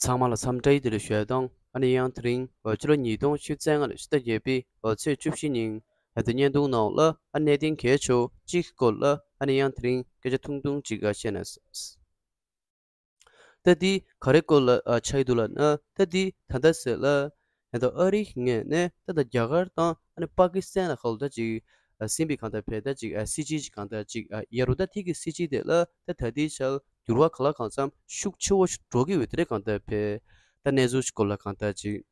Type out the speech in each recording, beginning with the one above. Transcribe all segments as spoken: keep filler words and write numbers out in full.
ཚང་མ་ལ་འཚམས་འདྲི་བདེ་ལེགས་ཞུ་ཡ་དང་། ཨ་ནི་ཡང་དེ་རིང་ཕྱི་ལོ་ཉིས་སྟོང་ཉི་ཤུ་རྩ་ལྔ་ལོའི་ཕྱི་ཟླ་བརྒྱད་པའི་ཚེས་བཅུ་བཞི་ཉིན་ང་ཚོའི་བརྙན་ཐུང་ནང་ལ་ཨ་གནད་དོན་གལ་ཆེ་བ་གཅིག་གི་སྐོར་ལ་ཨ་ནི་ཡང་དེ་རིང་སྐད་ཆ་ཐུང་ཐུང་ཅིག་བཤད་ན། ད་འདི་ག་རེ་སྐོར་ལ་ཨ་ཆགས་ཀྱི་འདུག་ལབ་ན། ད་འདི་ད་ལྟ་ཟེར་ལ་ཡང་ད་ཨ་རིའི་ངོས་ནས་ད་ལྟ་རྒྱ་གར་དང་ཨ་ནི་པ་ཀི་སི་ཐན་ལ་ཁ་ལོ་ད་ཅིག་ཟིན་པའི་གང་ལྟར་བས་ད་ཅིག་སྲིད་ཇུས་ཅིག་གང་ལྟར་ཅིག་ཡ་རུ་ད་ཐིག་གི་སྲིད་ཇུས་དེ་ལ་ད་ད་ལྟའི་ཆར་འགྱུར་བ་ག་ལ་གང་འཚམ་ཤུགས་ཆེ་བོ་ཞིག་འགྲོ་གི་ཡོད་དེ་རེད། གང་ལྟར་བས་ད་གནས་ཚུལ་ཞིག་སྐོར་ལ་གང་ལྟར་ཅིག་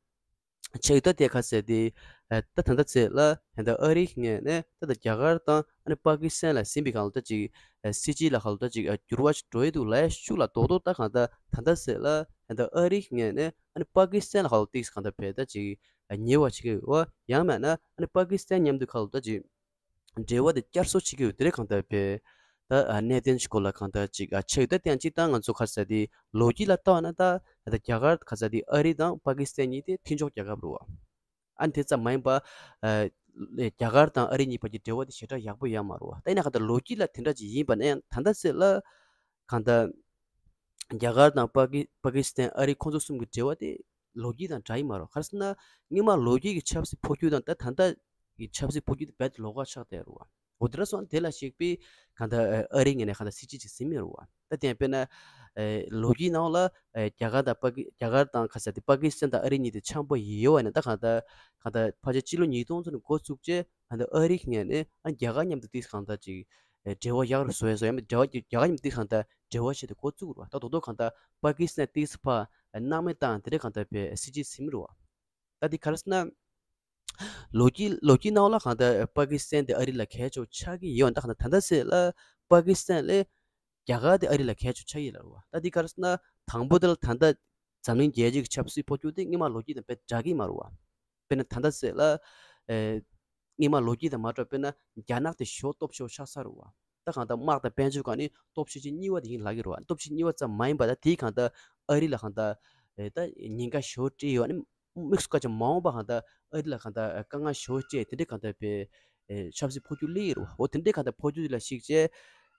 ཆགས་ཡོད་ད། དེ་ག་ཟེར་ཏེ་ད་ད་ལྟ་ཚེ་ལ་ད་ལྟ་ཨ་རིའི་ངོས་ནས་ད་ལྟ་རྒྱ་གར་དང་ཨ་ནི་པ་ཀི་སི་ཐན་ལ་ཟིན་པའི་གང་ལ་ད་ཅིག་སྲིད་ཇུས་ལ་གང་ལ་ད་ཅིག་འགྱུར་བ་ཞིག་འགྲོ་ཡི་འདུག་ལབ་ཤུགས་ལ་རྡོག་རྡོག་ད་གང་ལྟར་ད་ལྟ་ཚེ་ལ་ད་ལྟ་ཨ་རིའི་ངོས་ནས་ཨ་ནི་པ་ཀི་སི་ཐན་ལ་གང་ལ་ཏིག་གང་ལྟར་བས་ད་ཅིག་ཉེ་བ་བྱེད་ཀྱི་ཡོད། ཡང་མིན་ན་ཨ་ནི་པ་ཀི་སི་ཐན་མཉམ་དུ་གང་ལ་ད་ཅིག་འབྲེལ་བ་དེ་བསྐྱར་གསོ་བྱེད་ཀྱི་ཡོད་དེ་རེད། གང་ལྟར་བས་ད་གནད་དོན་ཞིག་སྐོར་ལ་གང་ལྟར་ཅིག་ཆགས་ཡོད་ད། དེ་ཡང་སྤྱིར་བཏང་ང་ཚོ་ག་ཟེར་ཏེ་ལོ་རྒྱུས་ལ་ལྟ་བ་ན་ད་ད་རྒྱ་གར་ག་ཟེར་ཏེ་ཨ་རི་དང་པ་ཀི་སི་ཐན་གཉིས་དེ་མཐུན་ཕྱོགས་རྒྱལ་ཁབ་རེད་བ། ཨ་ནི་དེ་ཙམ་མ་ཡིན་པ་རྒྱ་གར་དང་ཨ་རི་གཉིས་བར་གྱི་འབྲེལ་བ་དེ་ཞེ་དྲག་ཡག་པོ་ཡོད་མ་རེད་བ། ད་ཡིན་ན་གང་ལྟར་ལོ་རྒྱུས་ལ་དེ་འདྲ་ཅིག་ཡིན་པ་ན་ཡང་ད་ལྟ་ཚེ་ལ་གང་ལྟར་རྒྱ་གར་དང་པ་ཀི་པ་ཀི་སི་ཐན་ཨ་རི་ཁོང་ཚོ་གསུམ་གྱི་འབྲེལ་བ་དེ་ལོ་རྒྱུས་དང་འདྲ་ཡི་མ་རེད། ག་རེ་ཟེར་ན་སྔོན་མ་ལོ་རྒྱུས་ཀྱི་ཆབ་སྲིད་འཕོ་འགྱུར་དང་ད་ད་ལྟ་གི་ཆབ་སྲིད་འཕོ་འགྱུར་དེ་རྦད་དེ་ལོགས་ཀ་ཆགས་བསྡད་རེད་བ། འོ་དེ་འདྲ་སོང་དེ་ལ་གཞིགས་པའི་གང་ལྟར་ཨ་རི་ངོས་ནས་གང་ལྟར་སྲིད་ཇུས་ཅིག་ཟིན་མེད་རེད་བ། ད་དེ་ཡང་དཔེར་ན་ལོ་རྒྱུས་ནང་ལ་རྒྱ་གར་དང་པ་ཀི་རྒྱ་གར་དང་ག་ཟེར་ཏེ་པ་ཀི་སི་ཐན་དང་ཨ་རི་གཉིས་དེ་འཆམ་པོ་ཡོད་པ་ཡིན་ན། ད་གང་ལྟར་གང་ལྟར་ཕལ་ཆེར་སྤྱི་ལོ་ཉིས་སྟོང་ཙམ་ནས་འགོ་བཙུགས་རྗེས་གང་ལྟར་ཨ་རི་ངོས་ནས་ཨ་རྒྱ་གར་མཉམ་དུ་ཏིག་གང་ལྟར་ཅིག་འབྲེལ་བ་ཡག་རུ་བཟོ་ཡ་མེད། འབྲེལ་བ་རྒྱ་གར་མཉམ་དུ་ཏིག་གང་ལྟར་འབྲེལ་བ་བྱས་ཏེ་འགོ་བཙུགས་རུ་བ། ད་རྡོག་རྡོག་གང་ལྟར་པ་ཀི་སི་ཐན་ཏིག་ཕར་སྣང་མེད་བཏང་དེ་འདྲ་གང་ལྟར་བས་སྲིད་ཇུས་ཟིན་རུ་བ། ད་འདི་ག་རེ་ཟེར་ན། ལོ་རྒྱུས་ལོ་རྒྱུས་ནང་ལ་གང་ལྟར་པ་ཀི་སི་ཐན་དེ་ཨ་རི་ལ་གལ་ཆེ་བོ་ཆགས་ཀྱི་ཡོད། ད་གང་ལྟར་ད་ལྟ་ཚེ་ལ་པ་ཀི་སི་ཐན་ལས་རྒྱ་གར་དེ་ཨ་རི་ལ་གལ་ཆེ་བོ་ཆགས་ཀྱི་ཡོད་རེད་བ། ད་འདི་ག་རེ་ཟེར་ན་དང་པོ་དེ་ལ་ད་ལྟ་འཛམ་གླིང་རྒྱལ་སྤྱི་གི་ཆབ་སྲིད་འཕོ་འགྱུར་དེ་སྔོན་མ་ལོ་རྒྱུས་དང་དཔེ་འདྲ་གི་མ་རེད་བ། དཔེར་ན་ད་ལྟ་ཚེ་ལ་ཨེ་སྔོན་མ་ལོ་རྒྱུས་དང་མ་འདྲ་བ། དཔེར་ན་རྒྱ་ནག་དེ་ཞེ་པོ་སྟོབས་ཆེ་བོ་ཆགས་ཚར་རེད་བ། ད་གང་ལྟར་དམག་དང་དཔལ་འབྱོར་སྒང་ནས་སྟོབས་ཆེ་ཆེ་གཉིས་པ་དེ་ཡིན་ལབ་ཀྱི་རེད་བ། སྟོབས་ཆེ་གཉིས་པ་ཙམ་མ་ཡིན་པ་ད་དེའི་གང་ལྟར་ཨ་རི་ལ་གང་ལྟར་ཨེ་ད་ཉེན་ཁ་ཞེ་པོ་སྤྲད་ཡོད། ཨ་ནི་དམིགས་སུ་བཀར་བྱས་མ་འོངས་པ་གང་ལྟར་ཨ་རི་ལ་གང་ལྟར་དཀའ་ངལ་ཞེ་པོ་སྤྲད་དེ་འདྲའི་གང་ལྟར་བའི་ཨེ་ཆབ་སྲིད་འཕོ་འགྱུར་སླེབས་ཡོད་རེད་བ། འོ་དེ་འདྲའི་གང་ལྟར་འཕོ་འགྱུར་དེ་ལ་གཞིགས་བྱས་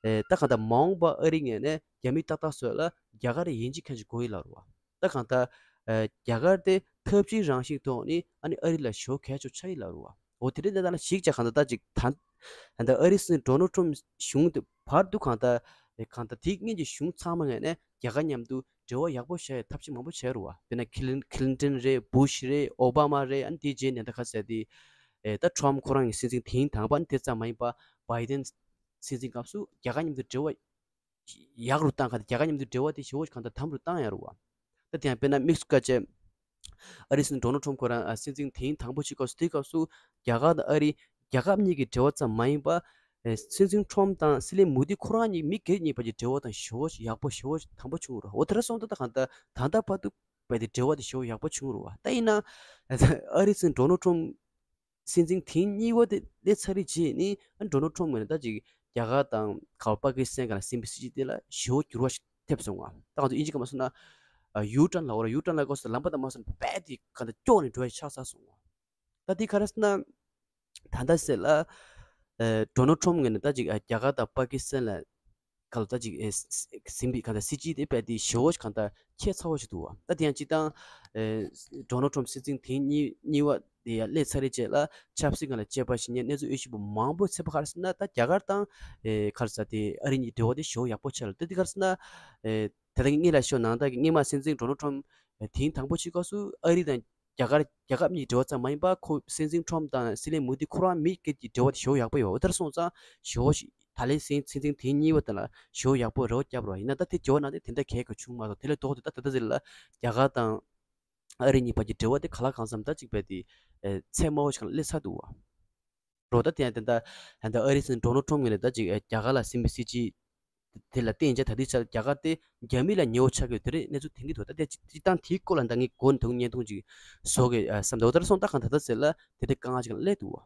ཨེ་ད་གང་ལྟར་མ་འོངས་པ་ཨ་རི་ངོས་ནས་རྒྱ་མི་ཏག་ཏག་བཟོ་ཡ་ལ་རྒྱ་གར་ཡིན་གཅིག་མཁན་གཅིག་དགོས་ཡོད་ལབ་རེད་བ། ད་གང་ལྟར་ཨེ་རྒྱ་གར་དེ་འཐབ་ཇུས་རང་བཞིན་ཐོག་ནས་ཨ་ནི་ཨ་རི་ལ་ཞེ་པོ་གལ་ཆེ་ཆགས་ཡོད་ལབ་རེད་བ། འོ་དེ་འདྲའི་གནས་སྟངས་ལ་གཞིགས་བྱས་གང་ལྟར་ད་ཅིག་ད་ད་ལྟ་ཨ་རིའི་སྲིད་འཛིན་ཌོ་ནལ་ཊམ་གཞུང་དེ་བར་དུ་གང་ལྟར་གང་ལྟར་དེའི་སྔོན་གྱི་གཞུང་ཚང་མ་ངོས་ནས་རྒྱ་གར་མཉམ་དུ་འབྲེལ་བ་ཡག་པོ་བྱ་ཡའི་ཐབས་ཤེས་མང་པོ་བྱས་རེད་བ། དཔེར་ན་ཁི་ལིན་ཁི་ལིན་ཊོན་རེད། བུ་ཤི་རེད། ཨོ་བྷ་མ་རེད། ཨ་ནི་དེའི་རྗེས་ནས་ད་ག་ཟེར་ཏེ་ཨེ་ད་ཊམ་ཁོ་རང་གི་སྲིད་འཛིན་དེང་དང་པ། ཨ་ནི་དེ་ཙམ་མ་ཡིན་པ་བྷའི་ཌེན་སྲིད་འཛིན་སྐབས་སུ་རྒྱ་གར་མཉམ་དུ་འབྲེལ་བ་ཡག་རུ་བཏང་། གང་ལྟར་རྒྱ་གར་མཉམ་དུ་འབྲེལ་བ་དེ་ཞེ་པོ་གང་ལྟར་དམ་རུ་བཏང་ཡོད་རེད་བ། ད་དེ་ཡང་དཔེར་ན་དམིགས་སུ་བཀར་བྱས་ཨ་རིའི་སྲིད་འཛིན་ཌོ་ནལ་ཊམ་ཁོ་རང་ཨ་སྲིད་འཛིན་དེང་དང་པོ་ཞིག་སྐབས་སུ། དེའི་སྐབས་སུ་རྒྱ་གར་དང་ཨ་རི་རྒྱལ་ཁབ་གཉིས་ཀྱི་འབྲེལ་བ་ཙམ་མ་ཡིན་པ་ཨེ་སྲིད་འཛིན་ཊམ་དང་སྲིད་བློན་མོ་དི་ཁོ་རང་གཉིས་མི་སྒེར་གཉིས་བར་གྱི་འབྲེལ་བ་དང་ཞེ་པོ་ཡག་པོ་ཞེ་པོ་དམ་པོ་བྱུང་རེད། འོ་དེ་འདྲ་སོང་ཙང་ད་གང་ལྟར་ད་ལྟ་བར་དུ་བས་དེ་འབྲེལ་བ་དེ་ཞེ་པོ་ཡག་པོ་བྱུང་རེད་བ། ད་ཡིན་ན་ཨ་རིའི་སྲིད་འཛིན་ཌོ་ནལ་ཊམ་སྲིད་འཛིན་དེང་གཉིས་པ་དེ་སླེབས་ཚར་བའི་རྗེས་ནི་ཨ་ཌོ་ནལ་ཊམ་ངོས་ནས་ད་ཅིག་རྒྱ་གར་དང་ག་པ་ཀི་སི་ཐན་སྒང་ལ་ཟིན་པའི་སྲིད་ཇུས་དེ་ལ་ཞེ་པོ་འགྱུར་བ་ཞིག་ཐེབས་སོང་བ། ད་ང་ཚོ་དབྱིན་ཇི་སྐད་མ་སོང་ན་ཡུ་ཊརན་ལབ་དགོས་རེད། ཡུ་ཊརན་ལབ་དགོས་ས་ལམ་པ་དང་མ་སོང་ན་རྦད་དེ་ག་འདྲ་སྐྱོ་ནས་འགྲོ་ཡ་ཆགས་ཚར་སོང་བ། ད་དེ་ག་རེ་ཟེར་ན། ད་ལྟ་ཟེར་ལ་ཨ་ཌོ་ནལ་ཊམ་ངོས་ནས་ད་ཅིག་ཨ་རྒྱ་གར་དང་པ་ཀི་སི་ཐན་ལ་ག་ལ་ད་ཅིག་ཨེ་ཟིན་པའི་གང་ལྟར་སྲིད་ཇུས་དེ་རྦད་དེ་ཞེ་པོ་གང་ལྟར་ཁྱད་མཚར་བོ་ཞིག་འདུག་བ། ད་དེ་ཡང་སྤྱིར་བཏང་ཨེ་ཌོ་ནལ་ཊམ་སྲིད་འཛིན་དེང་གཉིས་གཉིས་པ་དེ་ཡང་སླེབས་ཚར་བའི་རྗེས་ལ་ཆབ་སྲིད་སྒང་ལ་དཔྱད་པ་ཞིག་ཉན་གནས་ཚུལ་དབྱེ་ཞིབ་པ་མང་པོས་འཚོལ་བ་ག་རེ་ཟེར་ན། ད་རྒྱ་གར་དང་ཨེ་ག་རེ་ཟེར་དེ་ཨ་རི་གཉིས་འབྲེལ་བ་དེ་ཞེ་པོ་ཡག་པོ་ཆགས་ལ། ད་དེ་ག་རེ་ཟེར་ན་ཨེ་དེ་དག་གི་སྔོན་ལ་ཞུས་ནང་ལྟར་གྱི་སྔོན་མ་སྲིད་འཛིན་ཌོ་ནལ་ཊམ་དེང་དང་པོ་ཞིག་སྐབས་སུ་ཨ་རི་དང་རྒྱ་གར་རྒྱལ་ཁབ་གཉིས་འབྲེལ་བ་ཙམ་མ་ཡིན་པ་ཁོ་སྲིད་འཛིན་ཊམ་དང་སྲིད་བློན་མོ་དི་ཁོ་རང་མི་སྒེར་གྱི་འབྲེལ་བ་དེ་ཞེ་པོ་ཡག་པོ་ཡོད། འོ་དེར་སོང་ཙང་ཞེ་པོ་ཞིག་ད་ལན་སྲིད་སྲིད་འཛིན་དེ་གཉིས་པ་དེ་ལ་ཞེ་པོ་ཡག་པོ་རེ་བ་བརྒྱབ་རོགས། ཡིན་ན་ད་དེ་འབྲེལ་བ་ནང་དེ་དེ་འདྲ་གལ་ག་བྱུང་མ་སོང་། དེ་ལས་ལྡོག་སྟེ་ད་ད་ལྟ་ཟེར་ལ་རྒྱ་གར་དང་ཨ་རི་གཉིས་བར་གྱི་འབྲེལ་བ་དེ་ག་ལ་གང་འཚམ་ད་ཅིག་བས་དེ་ཚད་དམའ་བོ་ཞིག་ལ་སླེབས་ཚར་འདུག་བ། རོ། ད་དེ་ཡང་དེ་འདྲ་ད་ལྟ་ཨ་རིའི་སྲིད་འཛིན་ཌོ་ནལ་ཊམ་ངོས་ནས་ད་ཅིག་རྒྱ་གར་ལ་ཟིན་པའི་སྲིད་ཇུས་དེ་ལ་བརྟེན་བྱས་ད་ལྟའི་ཆར་རྒྱ་གར་དེ་རྒྱ་མི་ལ་ཉེ་བོ་ཆགས་ཀྱི་ཡོད་དེ་འདྲའི་གནས་ཚུལ་ཐོན་གྱི་འདུག་ད་དེ་སྤྱིར་བཏང་དེའི་སྐོར་ལ་ད་ངས་མགོ་ནས་ད་བརྙན་ཐུང་ཅིག་བཟོ་གི་བསམ་འདུག་འོ་དེར་སོང་ད་གང་ད་ལྟ་ཟེར་ལ་དེ་འདྲའི་དཀའ་ངལ་ཅིག་ལ་སླེབས་འདུག་བ།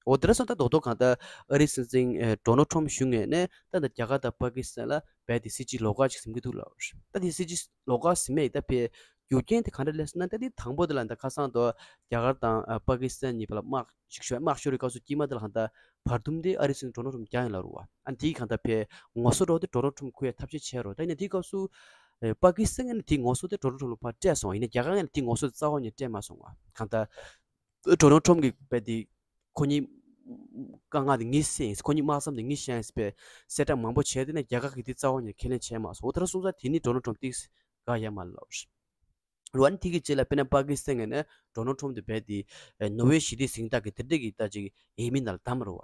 འོ་དེར་སོང་ད་རྡོག་རྡོག་གང་ད་ཨ་རིའི་སྲིད་འཛིན་ཌོ་ནལ་ཊམ་གཞུང་ངོས་ནས་ད་ལྟ་རྒྱ་གར་དང་པ་ཀི་སི་ཐན་ལ་རྦད་དེ་སྲིད་ཇུས་ལོགས་ཀ་ཅིག་ཟིན་གྱི་འདུག་ལབ། ད་དེ་སྲིད་ཇུས་ལོགས་ཀ་ཟིན་མེད་ད་བས་རྒྱུ་རྐྱེན་དེ་གང་འདྲ་སླེབས་སོང་ན། ད་དེ་དང་པོ་དེ་ལ་ད་ཁ་སང་དུ་རྒྱ་གར་དང་ཨ་པ་ཀི་སི་ཐན་གཉིས་བར་ལ་དམག་ཞིག་ཤོར། དམག་ཤོར་བའི་སྐབས་སུ་དཀྱིལ་མ་དེ་ལ་གང་ལྟར་བར་འདུམ་དེ་ཨ་རིའི་སྲིད་འཛིན་ཌོ་ནལ་ཊམ་བརྒྱབ་ཡིན་ལབ་རེད་བ། ཨ་དེའི་གང་ལྟར་བས་ངོ་སོ་རོགས་དེ་ཌོ་ནལ་ཊམ་ཁུར་ཡ་ཐབས་ཤེས་བྱས་རོགས། ད་ཡིན་ན་དེའི་སྐབས་སུ་ ཨེ་པ་ཀི་སི་ཐན་ངོས་ནས་དེའི་ངོ་སོ་དེ་ཌོ་ནལ་ཊམ་ལ་ཕར་སྤྲད་སོང་བ་ཡིན་ན། རྒྱ་གར་ངོས་ནས་དེའི་ངོ་སོ་དེ་རྩ་བ་ནས་སྤྲད་མ་སོང་བ། གང་ལྟར་ཌོ་ནལ་ཊམ་གྱིས་རྦད་དེ་ཁོ་གཉིས་དཀའ་ངལ་དེ་ངས་སེལ་ཡིན། ཁོ་གཉིས་དམག་མཚམས་དེ་ངས་བཞག་ཡིན་ཟེར་བའི་གསལ་བསྒྲགས་མང་པོ་བྱས། དེ་ནས་རྒྱ་གར་གྱིས་དེ་རྩ་བ་ནས་ཁས་ལེན་བྱས་མ་སོང་། འོ་དེ་འདྲ་སོང་ཙང་དེ་ནི་ཌོ་ནལ་ཊམ་ཏོག་ཙམ་དགའ་ཡ་མ་རེད་ལབ་རེད། རེད་བ། ཨ་ནི་དེ་གི་རྗེས་ལ་དཔེར་ན་པ་ཀི་སི་ཐན་ངོས་ནས་ཌོ་ནལ་ཊམ་དེ་རྦད་དེ་ཨེ་ནོ་བྷེལ་ཞི་བདེའི་གཟེངས་རྟགས་ཀྱི་དེ་འདྲ་གི་ད་ཅིག་འོས་མི་ནང་ལ་བདམས་རེད་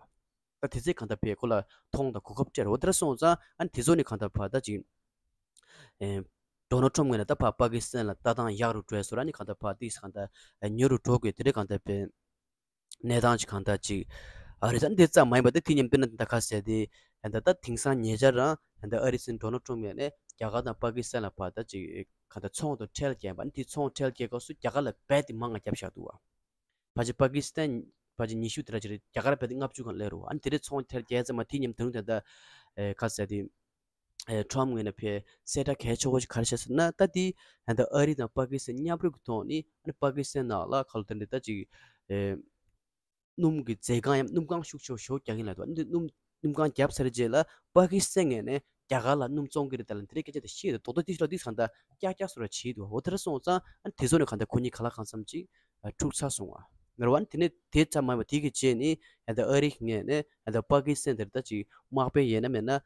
བ། ད་དེ་ཚོས་གང་ལྟར་ཕར་ཁོ་ལ་མཐོང་དང་གོ་སྐབས་སྤྲད་རེད་བ། དེ་འདྲ་སོང་ཙང་ཨ་ནི་དེ་ཚོ་ནས་གང་ལྟར་ཕར་ད་ཅིག་ཨེ་ཌོ་ནལ་ཊམ་ངོས་ནས་ད་ཕར་པ་ཀི་སི་ཐན་ལ་ལྟ་སྟངས་ཡག་རུ་འགྲོ་ཡ་བཟོ་འདྲ། ཨ་ནི་གང་ལྟར་ཕར་ཏོག་ཙམ་གང་ལྟར་ཨེ་ཉེ་རུ་འགྲོ་དགོས། དེ་འདྲ་གང་ལྟར་ཕར་གནས་སྟངས་ཅིག་གང་ལྟར་ཅིག་ཨ་རེད། ད་འདི་ཙམ་མ་ཡིན་པ་ད་དེ་མཉམ་དཔེར་ན་ད་ག་ཟེར་དེ་ད་ད་དེང་སང་ཉེ་ཆར་རང་ད་ཨ་རིའི་སྲིད་འཛིན་ཌོ་ནལ་ཊམ་ངོས་ནས་རྒྱ་གར་དང་པ་ཀི་སི་ཐན་ལ་ཕར་ད་ཅིག་གང་ལྟར་ཚོང་དང་ཁྲལ་བཀལ་བ། ཨ་ནི་དེ་ཚོང་ཁྲལ་བཀལ་སྐབས་སུ་རྒྱ་གར་ལ་རྦད་དེ་མང་ང་བརྒྱབ་བཞག་འདུག་བ། ཕལ་ཆེར་པ་ཀི་སི་ཐན་ཕལ་ཆེར་ཉི་ཤུ་དེ་འདྲ་ཅིག་རེད། རྒྱ་གར་རྦད་དེ་ལྔ་བཅུ་སྒང་སླེབས་རེད་བ། ཨ་ནི་དེ་འདྲའི་ཚོང་ཁྲལ་བཀལ་ཙམ་མ་དེ་མཉམ་དུ་ད་ད་ཨེ་ག་ཟེར་དེ་ཨེ་ཊམ་ངོས་ནས་ཕར་གསལ་བསྒྲགས་གལ་ཆེ་བོ་ཞིག་ག་རེ་བྱས་ཟེར་ན། ད་དེ་ད་ཨ་རི་དང་པ་ཀི་སི་ཐན་མཉམ་རུབ་ཀྱི་ཐོག་ནས་ཨ་ནི་པ་ཀི་སི་ཐན་ནང་ལ་ག་ལ་དེ་འདྲ་ད་ཅིག་ཨེ་སྣུམ་གྱི་མཛོད་ཁང་ཡང་སྣུམ་ཁང་ཤུགས་ཆེ་བོ་ཞིག་རྒྱག་གི་ཡིན་ལབ་འདུག། ཨ་ནི་དེ་སྣུམ་སྣུམ་ཁང་བརྒྱབ་ཚར་རྗེས་ལ་པ་ཀི་སི་ཐན་ངོས་ནས་རྒྱ་གར་ལ་སྣུམ་བཙོང་གི་རེད་ད་ལབ་དེ་འདྲའི་སྐད་ཆ་དེ་བཤད་འདུག། རྡོག་རྡོག་ཏིག་ཏོག་ཏིག་གང་ལྟར་ཀྱག་ཀྱག་བཟོ་འདྲ་བྱས་འདུག། འོ་དེ་འདྲ་སོང་ཙང་ཨ་ནི་དེ་ཚོ་ནས་གང་ལྟར་ཁོ་གཉིས་གང་ལ་གང་འཚམ་ཅིག་འཁྲུག་ཚར་སོང་བ་རེད་བ། ཨ་ནི་དེ་ནས་དེ་ཙམ་མ་ཡིན་པ་དེ་གི་རྗེས་ནས་ད་ཨ་རི་ངོས་ནས་ད་པ་ཀི་སི་ཐན་དེར་ད་ཅིག་དམག་དཔོན་ཡིན་ན་མིན་ན་ཨ་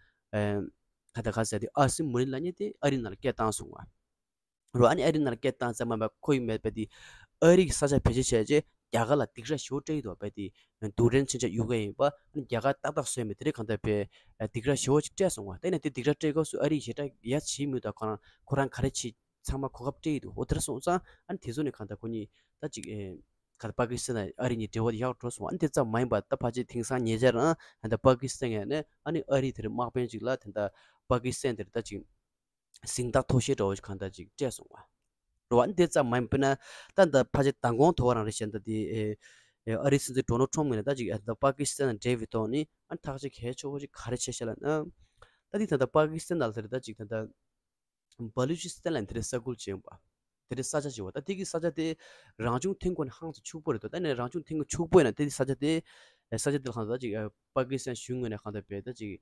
ག་ད་ག་ཟེར་དེ་ཨ་སིམ་མུ་ནི་ལབ་མཁན་དེ་ཨ་རི་ནང་ལ་སྐད་བཏང་སོང་བ། རོ། ཨ་ནི་ཨ་རི་ནང་ལ་སྐད་བཏང་ཙམ་མ་ཁོ་ཡིན་མེད་པ་དེ་ཨ་རི་གི་ས་ཆ་བེད་སྤྱོད་བྱས་རྗེས་རྒྱ་གར་ལ་སྡིགས་ར་ཞེ་པོ་སྤྲད་ཡོད་པ་དེ་རྡུལ་ཕྲན་མཚོན་ཆ་གཡུག་གི་ཡིན་པ། ཨ་ནི་རྒྱ་གར་ཏག་ཏག་བཟོས་མེད་དེ་རེད། གང་ལྟར་བས་སྡིགས་ར་ཞེ་པོ་ཅིག་སྤྲད་སོང་བ། དེ་ནས་དེ་སྡིགས་ར་སྤྲད་སྐབས་སུ་ཨ་རི་ཞེ་དྲག་ཡ་བྱེད་མི་འདུག། ཁོ་རང་ཁོ་རང་ག་རེ་བྱེད་ཚང་མ་གོ་སྐབས་སྤྲད་ཡོད་འདུག། འོ་དེར་སོང་ཙང་ཨ་ནི་དེ་ཚོ་ནས་གང་ལྟར་ཁོ་གཉིས་ད་ཅིག་ཨེ་ག་ད་པ་ཀི་སི་ཐན་ཨ་རི་གཉིས་འབྲེལ་བ་དེ་ཡག་འགྲོ་སོང་བ། ཨ་ནི་དེ་ཙམ་མ་ཡིན་པ་ད་ཕལ་ཆེར་དེང་སང་ཉེ་ཆར་རང་ད་པ་ཀི་སི་ཐན་ངོས་ནས་ཨ་ནི་ཨ་རི་དེར་དམག་དཔོན་ཅིག་ལ་ད་ད་པ་ཀི་སི་ཐན་དེར་ད་ཅིག་གཟེངས་རྟགས་མཐོ་ཤོས་འདྲ་བོ་ཞིག་གང་ལྟར་ཅིག་སྤྲད་སོང་བ། རེད་བ། ཨ་ནི་དེ་ཙམ་མ་ཡིན་པ་ན་ད་ད་ཕལ་ཆེར་མདང་དགོང་དོ་རང་རེད་བཤད། ད་དེ་ཨེ་ཨེ་ཨ་རིའི་སྲིད་འཛིན་ཌོ་ནལ་ཊམ་ངོས་ནས་ད་ཅིག་ཨ་ད་པ་ཀི་སི་ཐན་དང་འབྲེལ་བའི་ཐོག་ནས་ཨ་ནི་ཐག་གཅོད་གལ་ཆེ་བོ་ཞིག་ག་རེ་བྱས་ཤག་ལབ་ན། ད་དེ་ད་ད་པ་ཀི་སི་ཐན་ནང་ལ་དེ་རེད། ད་ཅིག་ད་ད་བ་ལུ་ཅི་སི་ཐན་ལབ་དེ་རེད། ས་ཁུལ་ཅིག་ཡོད་པ། དེ་འདྲའི་ས་ཆ་ཞིག་ཡོད་པ། ད་དེ་གི་ས་ཆ་དེ་རང་བྱུང་ཐོན་ཁུངས་ནི་ཧང་སང་ཕྱུག་པོ་རེད་འདུག། ད་ནི་རང་བྱུང་ཐོན་ཁུངས་ཕྱུག་པོ་ཡིན་ན་དེ་ས་ཆ་དེ་ས་ཆ་དེ་ལ་གང་ལྟར་ཅིག་པ་ཀི་སི་ཐན་གཞུང་ངོས་ནས་གང་ལྟར་བས་ད་ཅིག་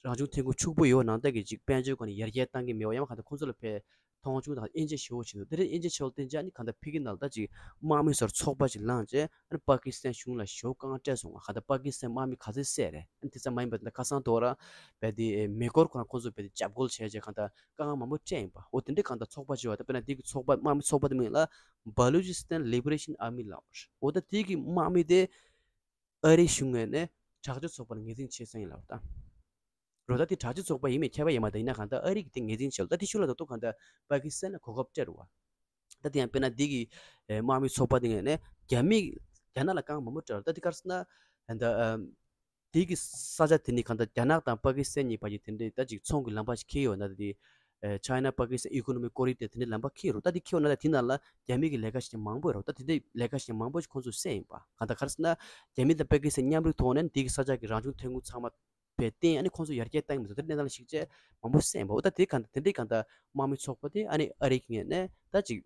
རང་བྱུང་ཐོན་ཁུངས་ཕྱུག་པོ་ཡོད་ནང་ལྟར་གྱི་ཅིག་དཔལ་འབྱོར་སྒོ་ནས་ཡར་རྒྱས་བཏང་གི་མེད་པ། ཡང་མ་གང་ལྟར་ཁོང་ཚོ་ལ་བས་མཐོང་ཆུང་དང་དབྱེ་འབྱེད་ཞེ་པོ་བྱེད་འདུག། དེ་འདྲའི་དབྱེ་འབྱེད་ཆེ་བ་བསྟན་ཅིག་ཨ་ནི་གང་ལྟར་ཕ་གི་ནང་ལ་ད་ཅིག་དམག་མི་ཚོར་ཚོགས་པ་ཅིག་ལངས་རྗེས་ཨ་ནི་པ་ཀི་སི་ཐན་གཞུང་ལ་ཞེ་པོ་དཀའ་ངལ་སྤྲད་སོང་བ། གང་ལྟར་པ་ཀི་སི་ཐན་དམག་མི་ག་ཚོད་བསད་རེད། ཨ་ནི་དེ་ཙམ་མ་ཡིན་པར་ད་ཁ་སང་དོ་ར་བས་དེ་མེ་འཁོར་ཁོ་རང་ཁོང་ཚོ་བས་དེ་འཇབ་རྒོལ་བྱས་རྗེས་གང་ལྟར་དཀའ་ངལ་མང་པོ་སྤྲད་ཡིན་པ། འོ་དེ་འདྲའི་གང་ལྟར་ཚོགས་པ་ཅིག་ཡོད་པ། ད་དཔེར་ན་དེ་གི་ཚོགས་པ་དམག་མི་ཚོགས་པ་དེ་མིང་ལ་Balochistan Liberation Army ལབ་པ་རེད། འོ་ད་དེ་གི་དམག་མི་དེ་ཨ་རིའི་གཞུང་ངོས་ནས་དྲག་སྤྱོད་ཚོགས་པ་ལ་ངོས་འཛིན་བྱེད་ས་ཡིན་ལབ་པ་དང་། རོ། ད་དེ་དྲག་སྤྱོད་ཚོགས་པ་ཡིན་མིན་ཁྱད་པར་ཡོད་མ་རེད། ཡིན་ན་གང་ལྟར་ཨ་རི་གིས་དེ་ངོས་འཛིན་བྱས་ལ། ད་དེ་ཤུགས་ལ་རྡོག་རྡོག་གང་ལྟར་པ་ཀི་སི་ཐན་ལ་གོ་སྐབས་སྤྲད་རེད་བ། ད་དེ་ཡང་དཔེར་ན་འདི་གི་ཨེ་དམག་མི་ཚོགས་པ་དེ་ངོས་ནས་རྒྱ་མི་རྒྱ་ནག་ལ་དཀའ་ངལ་མང་པོ་སྤྲད་རེད། ད་དེ་ག་རེ་ཟེར་ན་ད་ཨམ་དེ་གི་ས་ཆ་དེ་ནི་གང་ལྟར་རྒྱ་ནག་དང་པ་ཀི་སི་ཐན་གཉིས་བར་གྱི་དེ་འདྲའི་ད་ཅིག་ཚོང་གི་ལམ་བར་ཞིག་འཁེལ་ཡོད་ན། ད་དེ་ཨེ་China Pakistan Economic Corridor དེ་འདྲའི་ལམ་བར་འཁེལ་ཡོད་རེད། ད་དེ་འཁེལ་ཡོད་ན་ད་དེ་ནང་ལ་རྒྱ་མི་གི་ལས་ཀ་བྱེད་མཁན་མང་པོ་ཡོད་རེད། ད་དེ་འདྲའི་ལས་ཀ་བྱེད་མཁན་མང་པོ་ཞིག་ཁོང་ཚོ་བསད་ཡིན་པ། གང་ལྟར་ག་རེ་ཟེར་ན་རྒྱ་མི་དང་པ་ཀི་སི་ཐན་མཉམ་རུབ་ཐོག་ནས་དེ་གི་ས་ཆ་གི་རང་བྱུང་ཐོན་ཁུངས་ཚང་མ་བས་བརྟེན་ཨ་ནི་ཁོང་ཚོ་ཡར་རྒྱས་བཏང་གི་མི་འདུག། དེ་གནས་སྟངས་ལ་གཞིགས་བྱས་མང་པོ་བསད་ཡིན་པ། འོ་ད་དེ་གང་དེ་འདྲའི་གང་ལྟར་དམག་མི་ཚོགས་པ་དེ་ཨ་ནི་ཨ་རི་གི་ངོས་ནས་ད་ཅིག་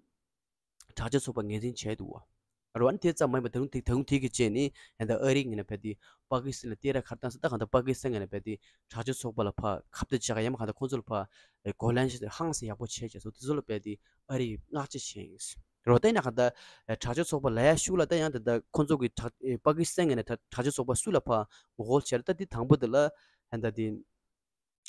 དྲག་སྤྱོད་ཚོགས་པ་ངོས་འཛིན་བྱས་འདུག་བ། རོ། ཨ་ནི་དེ་ཙམ་མ་ཡིན་པར་ད་རུང་དེ་ད་རུང་དེ་གི་རྗེས་ནས་ཡང་ད་ཨ་རི་གི་ངོས་ནས་བས་དེ་པ་ཀི་སི་ཐན་ལ་སྟེར་ཡ་ག་རེ་བཏང་ཟེར། ད་གང་ལྟར་པ་ཀི་སི་ཐན་ངོས་ནས་བས་དེ་དྲག་སྤྱོད་ཚོགས་པ་ལ་ཕར་ཁ་གཏད་བཅག་ག་ཡང་མ་གང་ལྟར་ཁོང་ཚོ་ལ་ཕར་ཨེ་གོ་ལན་ཧང་སང་ཡག་པོ་བྱས་བྱས་སོང་། དེ་ཚོ་ལ་བས་དེ་ཨ་རི་ཡིས་བསྔགས་བརྗོད་བྱས་ཡིན། རོ། ད་ཡིན་ན་གང་ལྟར་ཨེ་དྲག་སྤྱོད་ཚོགས་པ་ལ་ཡ་ཤུགས་ལ་ད་ཡང་ད་ད་ཁོང་ཚོ་གི་དྲག་ཨེ་པ་ཀི་སི་ཐན་ངོས་ནས་དྲག་དྲག་སྤྱོད་ཚོགས་པ་སུ་ལ་ཕར་ངོ་རྒོལ་བྱས་རེད། ད་དེ་དང་པོ་དེ་ལ་ཡང་ད་དེ་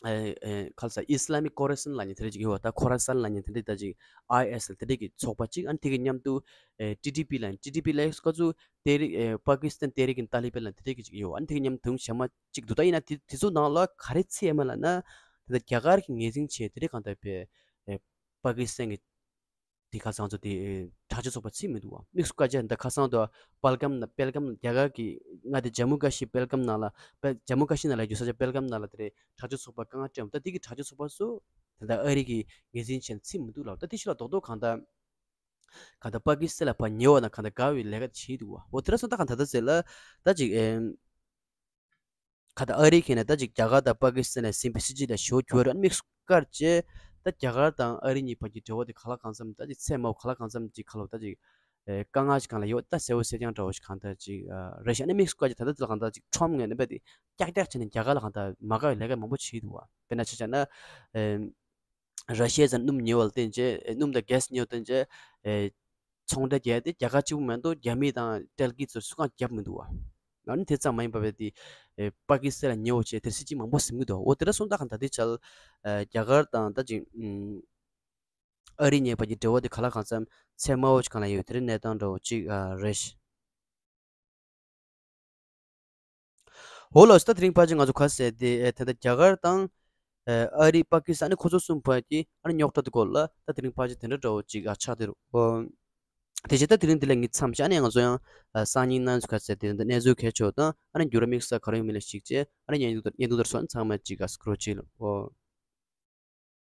ཨེ་ཨེ་ག་རེ་ཟེར་Islamic Khorasan ལབ་མཁན་དེ་འདྲ་ཅིག་ཡོད་པ། ད་Khorasan ལབ་མཁན་དེ་འདྲ་ད་ཅིག་ཨའི་ཨེས་ཨེལ་དེ་འདྲ་གི་ཚོགས་པ་ཅིག་ཨ་ནི་དེ་གི་མཉམ་དུ་ཨེ་ཊི་ཊི་པི་ལབ་མཁན། ཊི་ཊི་པི་ལབ་ཀ་ཚུ་ཏེ་རིག་ཨེ་པ་ཀི་སི་ཐན་ཏེ་རིག་ཨིན་ཏཱ་ལི་བན་ལབ་མཁན་དེ་འདྲ་གི་ཅིག་ཡོད་པ། ཨ་ནི་དེ་གི་མཉམ་དུ་གཞན་མ་ཅིག་འདུག། ད་ཡིན་ན་དེ་དེ་ཚོ་ནང་ལ་ག་རེ་ཚུད་ཡོད་མེད་ལབ་ན། དེ་ད་རྒྱ་གར་གྱིས་ངོས་འཛིན་བྱས་དེ་འདྲ་གང་ལྟར་བས་ཨེ་པ་ཀི་སི་ཐན་གྱི་དེ་ཁ་སང་ཚོ་དེ་དྲག་སྤྱོད་ཚོགས་པ་ཚུད་མི་འདུག་བ། དམིགས་སུ་བཀར་བྱས་ད་ཁ་སང་དུ་པལ་གམ་ན་པེལ་གམ་རྒྱ་གར་གྱི་མངའ་སྡེ་ཇམ་མུ་ཀ་ཤི་པེལ་གམ་ནང་ལ་པེ་ཇམ་མུ་ཀ་ཤི་ནང་ལ་ཡོད་ས་ཆ་པེལ་གམ་ནང་ལ་དེ་རེད་དྲག་སྤྱོད་ཚོགས་པ་དཀའ་ངལ་སྤྲད་འདུག། ད་དེ་གི་དྲག་སྤྱོད་ཚོགས་པ་ཚོ་ད་ལྟ་ཨ་རི་གིས་ངོས་འཛིན་བྱས་ནས་ཚུད་མི་འདུག་ལབ། ད་དེ་ཤུལ་ལ་རྡོག་རྡོག་གང་ལྟར་གང་ལྟར་པ་ཀི་སི་ཐན་ལ་ཕར་ཉེ་བ་ན་གང་ལྟར་དགའ་བའི་ལས་ཀ་བྱས་འདུག་བ། འོ་དེ་འདྲ་སོང་ད་གང་ལྟར་ད་ཟེར་ལ་ད་ཅིག་ཨེམ། ག་ད་ཨ་རི་གིས་ནས་ད་ཅིག་རྒྱ་གར་དང་པ་ཀི་སི་ཐན་ལ་ཟིན་པའི་སྲིད་ཇུས་ལ་ཞོ་གྱུར་ར་དམིགས་སུ་བཀར་བྱས། ད་རྒྱ་གར་དང་ཨ་རི་གཉིས་བར་གྱི་འབྲེལ་བ་དེ་ག་ལ་གང་འཚམ་ད་ཅིག་ཚད་མ་བ་ག་ལ་གང་འཚམ་ཅིག་ག་ལ་ད་ཅིག་ཨེ་དཀའ་ངལ་ཅིག་གང་ལ་ཡོད་ད་གསལ་བོ་གསལ་རྐྱང་འདྲ་བོ་ཞིག་གང་ད་ཅིག་ཨ་རེད་ཤག་ཨ་ནི་དམིགས་སུ་བཀར་བྱས་ད་ལྟ་དེ་ལ་གང་ད་ཅིག་ཁྲོམ་ངོས་ནས་རྦད་དེ་ཀྱག་ཀྱག་བྱས་ནས་རྒྱ་གར་ལ་གང་ད་མ་དགའ་བའི་ལས་ཀ་མང་པོ་བྱས་འདུག་བ། དཔེར་ན་ཆ་བཞག་ན་ཨེ། ར་ཤི་ཡ་ཚ་སྣུམ་ཉོ་བ་ལ་བརྟེན་བྱས་ཨེ་སྣུམ་དང་གྷེ་སི་ཉོ་བ་བརྟེན་བྱས་ཨེ་ཚོང་འབྲེལ་རྒྱག་ཡ་དེ་རྒྱ་གར་གཅིག་པུ་མ་གཏོགས་རྒྱ་མི་དང་ཏུར་ཀི་ཚོ་སུ་གང་རྒྱབ་མི་འདུག་བ། ཨ་ནི་དེ་ཙམ་མ་ཡིན་པ་བས་དེ་ཨེ་པ་ཀི་སི་ཐན་ལ་ཉོ་བ་བྱས་དེར་སྲིད་ཅིག་མང་པོ་ཟིན་གི་འདུག་འོ་དེ་འདྲ་སོང་ཙང་གང་ད་ལྟའི་ཆར་ཨེ་རྒྱ་གར་དང་ད་ཅིག་ཨ་རི་གཉིས་བར་གྱི་འབྲེལ་བ་དེ་ག་ལ་གང་འཚམ་ཚད་དམའ་བོ་ཅིག་གང་ལ་ཡོད། དེ་རིང་གནས་སྟངས་འདྲ་བོ་ཅིག་ཨ་རེད། འོ་ལགས་སོ། ད་དེ་རིང་ཕལ་ཆེར་ང་ཚོ་ག་ཟེར་དེ་ཨེ་ད་ལྟ་རྒྱ་གར་དང་ཨེ་ཨ་རི་པ་ཀི་སི་ཐན་ནི་ཁོ་ཚོ་གསུམ་བར་གྱི་ཨ་ནི་རྙོག་དྲ་དེ་སྐོར་ལ་ད་དེ་རིང་ཕལ་ཆེར་དེ་འདྲ་འདྲ་བོ་ཅིག་ཨ་ཆགས་བསྡད་རེད། འོ། དེ་བཞིན་ད་དེ་རིང་འདི་ལ་ངས་མཚམས་བཞག་ནས་ང་ཚོ་ཡང་ཨ་སང་ཉིན་གནངས་ཚེ་ག་ཟེར་དེ་འདི་གནས་ཚུལ་གལ་ཆེ་བ་དང་ཨ་ནི་འགྱུར་བ་དམིགས་བསལ་ག་རེ་ཡོད་མེད་ལ་གཞིགས་བྱས་ཨ་ནི་བརྙན་ཐུང་དང་བརྙན་ཐུང་དང་སོགས་ཚང་མ་ཅིག་ཨ་སྐོར་བྱེད་ལ། འོ།